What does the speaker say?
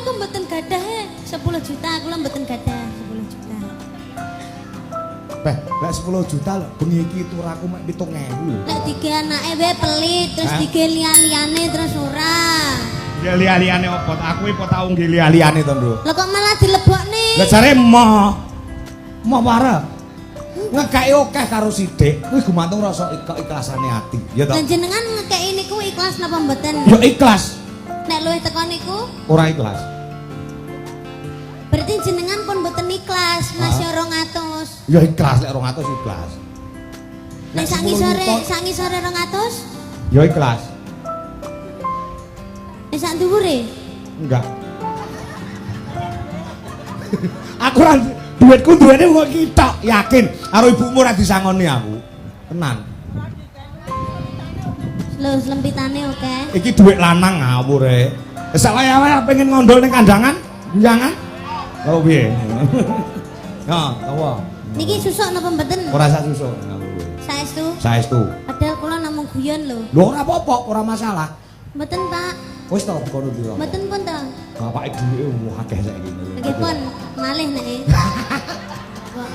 niku mboten gadah 10 juta, kula mboten gadah 10 juta. Beh, lek 10 juta lho bengi iki turaku mek 7.000 lho. Lek dige anake wae pelit, terus Hah? dige liya-liyane terus ora. Ya liya-liyane apa? Aku iki tau nggih liya-liyane to, Nduk. Lah kok malah dilebokne? Lah jare emoh. Emoh parah. Ngekeki akeh karo sithik, kuwi gumantung rasa ikhlasane ati, ya toh? Lah jenengan ngekeki niku ikhlas napa mboten? Ya ikhlas, Nek luwih teko niku ora ikhlas. berarti jenengan pun mboten ikhlas, masih 200. Ya ikhlas lek 200 ikhlas. Nek sak 10 ngisore, juta, sak ngisore 200, ya ikhlas. Nek sak dhuwure? Enggak. Aku ora duitku duwene kok iki tok, yakin. Karo ibumu ora disangoni aku. Tenan. Lho, lempitane oke. Iki duit lanang ngawur e. Wis sak wayah-wayah pengen ngondol ning kandangan, guyangan. Oh piye? Ya, apa? Niki susuk napa mboten? Ora sak susuk ngawur. Saestu. Saestu. Padahal kula namung guyon lho. Lho ora apa-apa, ora masalah. Mboten, Pak. Wis to kono ndi? Mboten pun to. Bapake duwike akeh saiki. Nggih pun, malih nek.